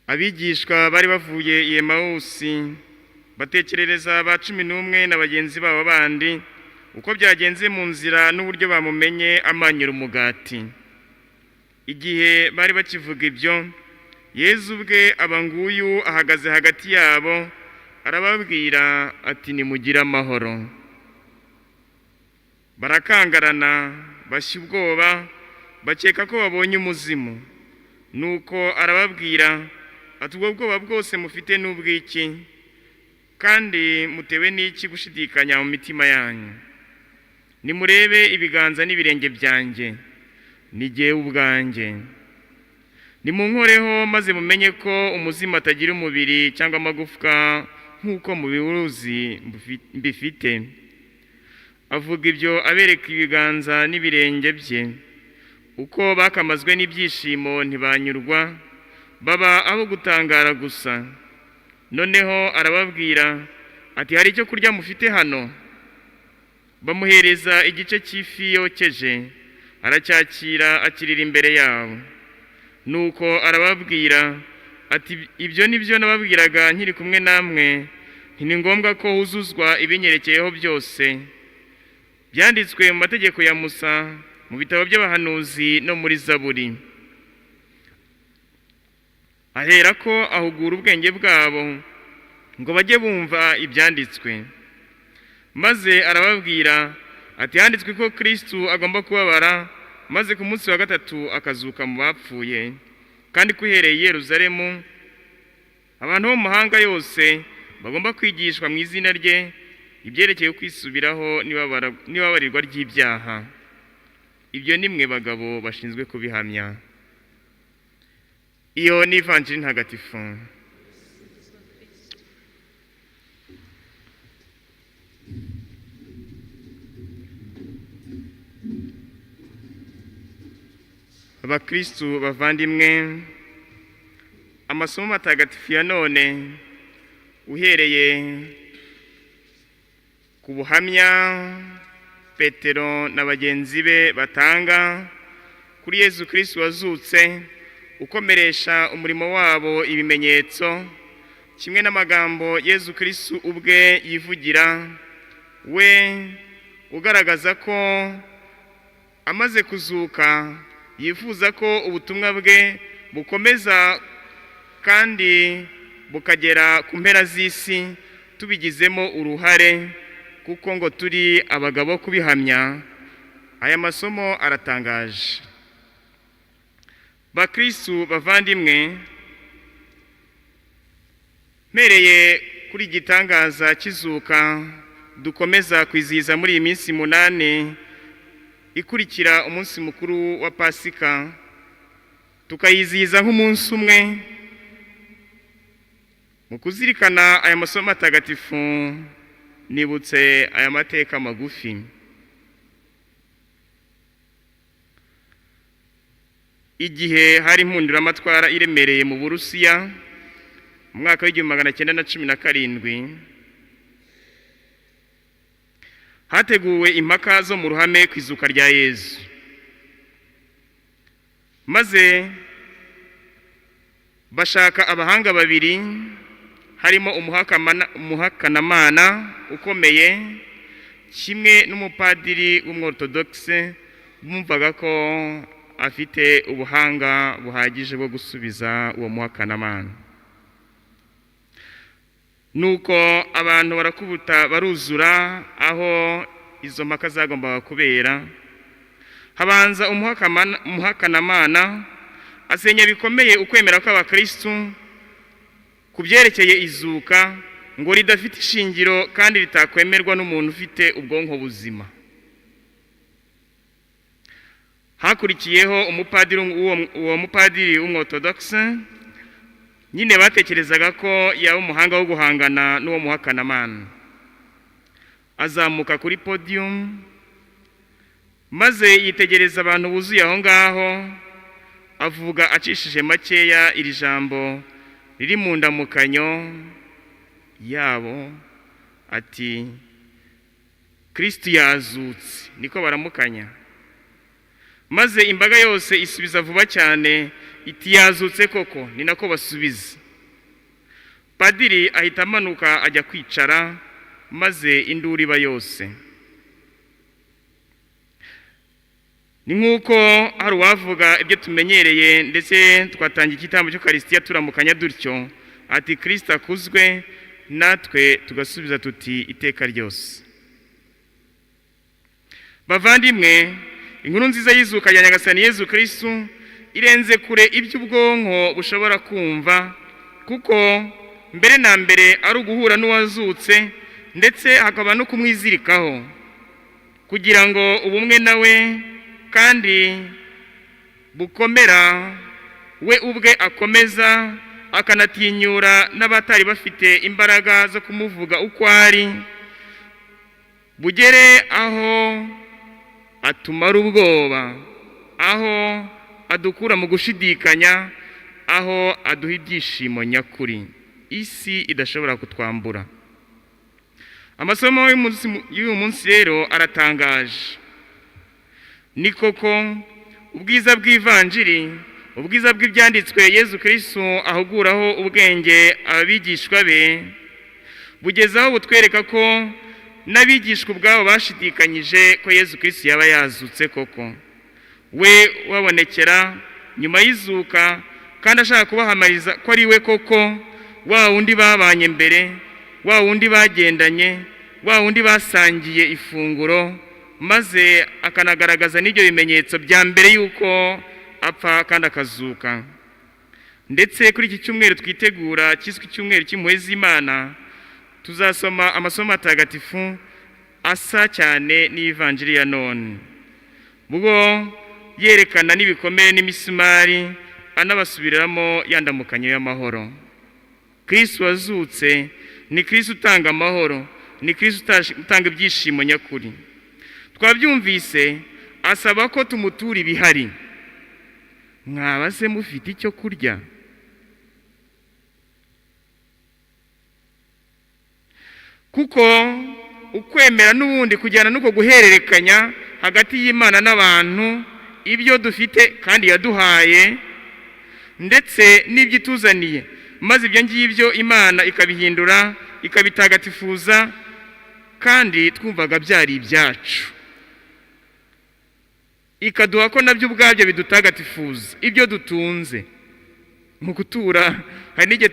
Abigishwa bari bavuye i Emawusi batekerereza ba 11 na bagenzi babo bandi uko byagenze mu nzira n'uburyo bamumenye amanyura umugati. Igihe bari bakivuga ibyo, Yezu ubwe aba nguyu ahagaze hagati yabo, arababwira ati: "Nimugire amahoro." Barakangarana, bashya ubwoba, bakeka ko babonye umuzimu. Nuko arababwira ati: "Ubwo bwoba bwose mufite ni ubw'iki, kandi mutewe n'iki gushidikanya mu mitima yanyu? Nimurebe ibiganza n'ibirenge byanjye, ni jyewe ubwanjye. Nimunkoreho maze mumenye ko umuzimu atagira umubiri cyangwa amagufwa nk'uko mubiwuzi mbifite." Avuga ibyo abereka ibiganza n'ibirenge bye. Uko bakamazwe n'ibyishimo ntibanyurwa, baba abo gutangara gusa. Noneho arababwira ati: "Hari icyo kurya mufite hano?" Bamuhereza igice cy'ifi yokeje, aracyakira, akirira imbere yabo. Nuko arababwira ati: "Ibyo ni byo nababwiraga nkiri kumwe namwe, nti ni ngombwa ko huzuzwa ibinyerekeyeho byose byanditswe mu mategeko ya Musa, mu bitabo by'abahanuzi no muri Zaburi." Aherako ahugura ubwenge bwabo ngo bajye bumva ibyanditswe. Maze arababwira ati: "Handitswe ko Kristu agomba kubabara, maze ku munsi wa gatatu akazuka mu bapfuye, kandi ko uhereye i Yeruzalemu abantu bo mu mahanga yose bagomba kwigishwa mu izina rye ibyerekeye kwisubiraho n'ibabarirwa ry'ibyaha. Ibyo ni mwe bagabo bashinzwe kubihamya." Iyo ni Ivanjiri ntagatifu. Abakristu bavandimwe, amasomo matagatifu ya none, uhereye ku buhamya Petero na bagenzi be batanga kuri Yezu Kristu wazutse, ukomeresha umurimo wabo ibimenyetso, kimwe n'amagambo Yezu Kristu ubwe yivugira, we ugaragaza ko amaze kuzuka yifuza ko ubutumwa bwe bukomeza kandi bukagera ku mpera z'isi, tubigizemo uruhare, kuko ngo turi abagabo kubihamya. Aya masomo aratangaje. Bakristu bavandimwe, mpereye kuri igitangaza cy'izuka dukomeza kwizihiza muri iyi minsi 8 ikurikira umunsi mukuru wa Pasika, tukayizihiza nk'umunsi umwe. Mu kuzirikana aya masomo matagatifu, nibutse aya mateka magufi. Igihe hari impunduramatwara iremereye mu Burusiya mu mwaka wa 1917, hateguwe impaka zo mu ruhame ku izuka rya Yezu, maze bashaka abahanga babiri, harimo umuhakanamana ukomeye kimwe n'umupadiri w'umwortodokise bumvaga ko afite ubuhanga buhagije bwo gusubiza uwo muhakanamana. Nuko abantu barakubuta baruzura aho izo mpaka zagombaga kubera. Habanza umuhakanamana asenya bikomeye ukwemera kw'abakristu ku byerekeye izuka, ngo ridafite ishingiro kandi ritakwemerwa n'umuntu ufite ubwonko buzima. Hakurikiyeho umupadiri, uwo mupadiri w'umwortodokise nyine batekerezaga ko yaba umuhanga wo guhangana n'uwo muhakanamana. Azamuka kuri podium maze yitegereza abantu buzuye aho ngaho, avuga acishije makeya iri jambo riri mu ndamukanyo yabo ati: "Kristu yazutse." Niko baramukanya, maze imbaga yose isubiza vuba cyane Iti yazutse koko, ni nako basubiza. Padiri ahita amanuka ajya kwicara, maze induru iba yose. Ni nk'uko hari uwavuga ibyo tumenyereye, ndetse twatangiye igitambo cy'Ukarisitiya turamukanya dutyo, ati Kristo akuzwe, natwe tugasubiza tuti iteka ryose. Bavandimwe, inkuru nziza y'izuka rya Nyagasani Yezu Kristo irenze kure iby'ubwonko bushobora kumva, kuko mbere na mbere ari uguhura n'uwazutse, ndetse hakaba no kumwizirikaho kugira ngo ubumwe nawe kandi bukomera, we ubwe akomeza akanatinyura n'abatari bafite imbaraga zo kumuvuga uko ari, bugere aho atumara ubwoba, aho adukura mu gushidikanya, aho aduha ibyishimo nyakuri isi idashobora kutwambura. Amasomo y'uyu munsi rero aratangaje. Ni koko ubwiza bw'ivanjiri, ubwiza bw'ibyanditswe Yezu Kristo ahuguraho ubwenge abigishwa be, bugeze aho butwereka ko n'abigishwa ubwabo bashidikanyije ko Yezu Kristo yaba yazutse koko. We wabonekera nyuma y'izuka, kandi ashaka kubahamariza ko ari we koko, wa wundi babanye mbere, wa wundi bagendanye, wa wundi basangiye ifunguro, maze akanagaragaza n'ibyo bimenyetso bya mbere y'uko apfa kandi akazuka. Ndetse kuri iki cyumweru twitegura cyiswe icyumweru cy'impuhwe z'Imana, tuzasoma amasomo matagatifu asa cyane n'ivanjiri ya none, bwo yerekana n'ibikomere n'imisumari, anabasubiriramo yandamukanyo y'amahoro. Kristo wazutse ni Kristo utanga amahoro, ni Kristo utanga ibyishimo nyakuri. Twabyumvise asaba ko tumutura ibihari. Mwaba se mufite icyo kurya? Kuko ukwemera n'ubundi kujyana n'uko guhererekanya hagati y'Imana n'abantu ibyo dufite kandi yaduhaye, ndetse n'ibyo ituzaniye, maze ibyo ngibyo Imana ikabihindura ikabitagatifuza, kandi twumvaga byari ibyacu, ikaduha ko nabyo ubwabyo bidutagatifuza ibyo dutunze. Mu gutura hari n'igihe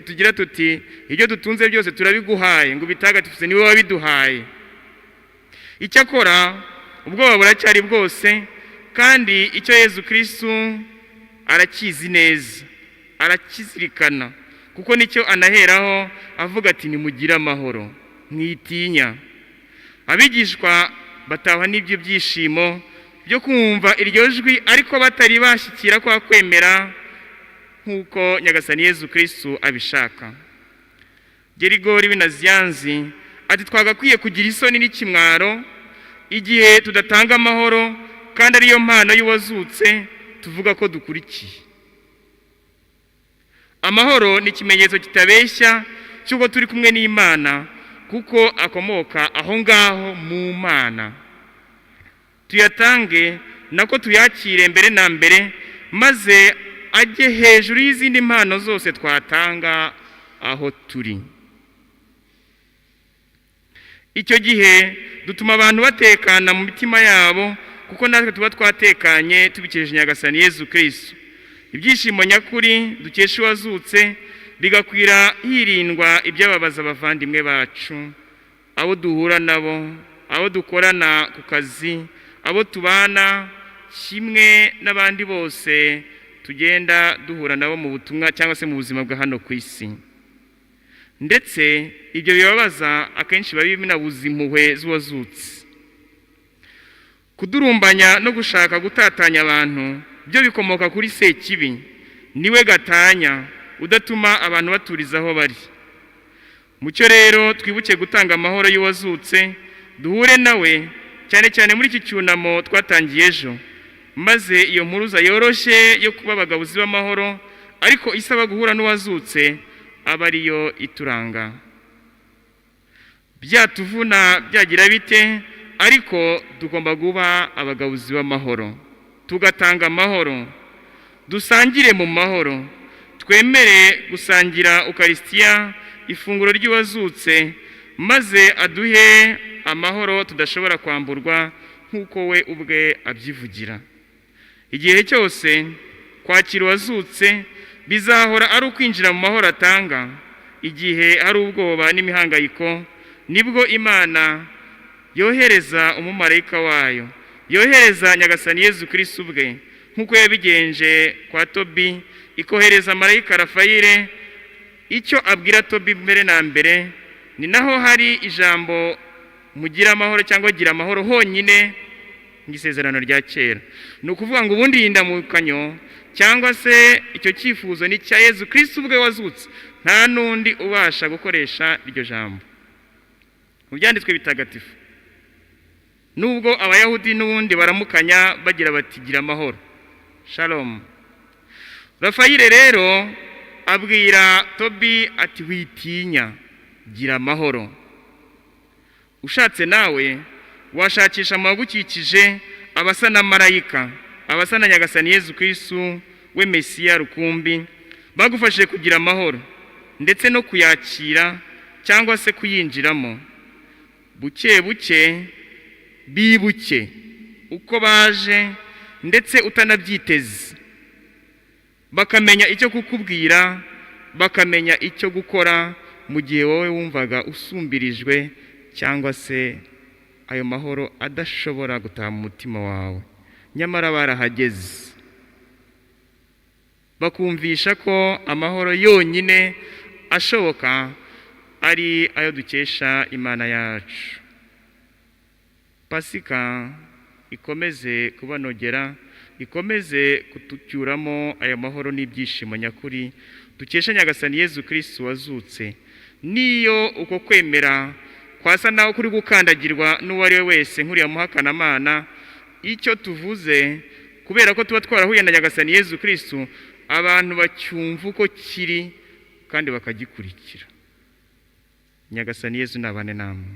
tugira tuti ibyo dutunze byose turabiguhaye ngo ubitagatifuze, niwe wabiduhaye. Icyakora ubwoba buracyari bwose, kandi icyo Yezu Kristo arakizi neza, arakizirikana, kuko nicyo anaheraho avuga ati nimugire amahoro, mwitinya. Abigishwa batahwa n'ibyo byishimo byo kumva iryo jwi, ariko batari bashyikira kwa kwemera nk'uko Nyagasani Yezu Kristo abishaka. Gerigori w'Inaziyanzi ati twagakwiye kugira isoni n'ikimwaro igihe tudatanga amahoro, kandi ariyo mpano y'uwazutse tuvuga ko dukurikiye. Amahoro ni ikimenyetso kitabeshya cy'uko turi kumwe n'Imana, kuko akomoka aho ngaho mu Mana. Tuyatange nako tuyakire mbere na mbere, maze ajye hejuru y'izindi mpano zose twatanga aho turi. Icyo gihe dutuma abantu batekana mu mitima yabo, kuko natwe tuba twatekanye tubikesheje Nyagasani Yezu Kristo. Ibyishimo nyakuri dukesha uwazutse bigakwira hirindwa ibyababaza abavandimwe bacu, abo duhura nabo, abo dukorana ku kazi, abo tubana, kimwe n'abandi bose tugenda duhura nabo mu butumwa cyangwa se mu buzima bwa hano ku isi. Ndetse ibyo bibabaza akenshi biba binabuza impuhwe z'uwazutse. Kudurumbanya no gushaka gutatanya abantu byo bikomoka kuri Sekibi, niwe gatanya udatuma abantu baturiza aho bari. Mucyo rero twibuke gutanga amahoro y'uwazutse, duhure nawe cyane cyane muri iki cyunamo twatangiye ejo, maze iyo mpuruza yoroshye yo kuba abagabuzi b'amahoro ariko isaba guhura n'uwazutse aba ariyo ituranga. Byatuvuna byagira bite, ariko tugomba kuba abagabuzi b'amahoro, tugatanga amahoro. Dusangire mu mahoro, twemere gusangira Ukarisitiya, ifunguro ry'uwazutse, maze aduhe amahoro tudashobora kwamburwa, nk'uko we ubwe abyivugira. Igihe cyose kwakira uwazutse bizahora ari ukwinjira mu mahoro atanga. Igihe hari ubwoba n'imihangayiko, nibwo Imana yohereza umumarayika wayo, yohereza Nyagasani Yezu Kristu ubwe, nk'uko yabigenje kwa Tobi, ikohereza marayika Rafayire. Icyo abwira Tobi mbere na mbere, ni naho hari ijambo "mugira amahoro" cyangwa "gira amahoro" honyine mu Isezerano rya Kera. Ni ukuvuga ngo ubundi iyi ndamukanyo cyangwa se icyo cyifuzo ni icya Yezu Kristu ubwe wazutse. Nta n'undi ubasha gukoresha iryo jambo mu byanditswe bitagatifu, nubwo Abayahudi n'ubundi baramukanya bagira bati "Gira amahoro, shalom". Rafayire rero abwira Tobi ati "Witinya, gira amahoro." Ushatse nawe washakisha mu bagukikije abasa na marayika, abasa na Nyagasani Yezu Kristu we Mesiya rukumbi, bagufashije kugira amahoro ndetse no kuyakira cyangwa se kuyinjiramo buke buke. Bibuke uko baje, ndetse utanabyiteze, bakamenya icyo kukubwira, bakamenya icyo gukora mu gihe wowe wumvaga usumbirijwe cyangwa se ayo mahoro adashobora gutaha mu mutima wawe. Nyamara barahageze, bakumvisha ko amahoro yonyine ashoboka ari ayo dukesha Imana yacu. Pasika ikomeze kubanogera, ikomeze kutucyuramo aya mahoro n'ibyishimo nyakuri dukesha Nyagasani Yezu Kristu wazutse. Niyo uko kwemera kwasa naho kuri gukandagirwa n'uwo ari we wese, nk'uriya muhakanamana, icyo tuvuze, kubera ko tuba twarahuye na Nyagasani Yezu Kristu, abantu bacyumva uko kiri kandi bakagikurikira. Nyagasani Yezu nabane namwe.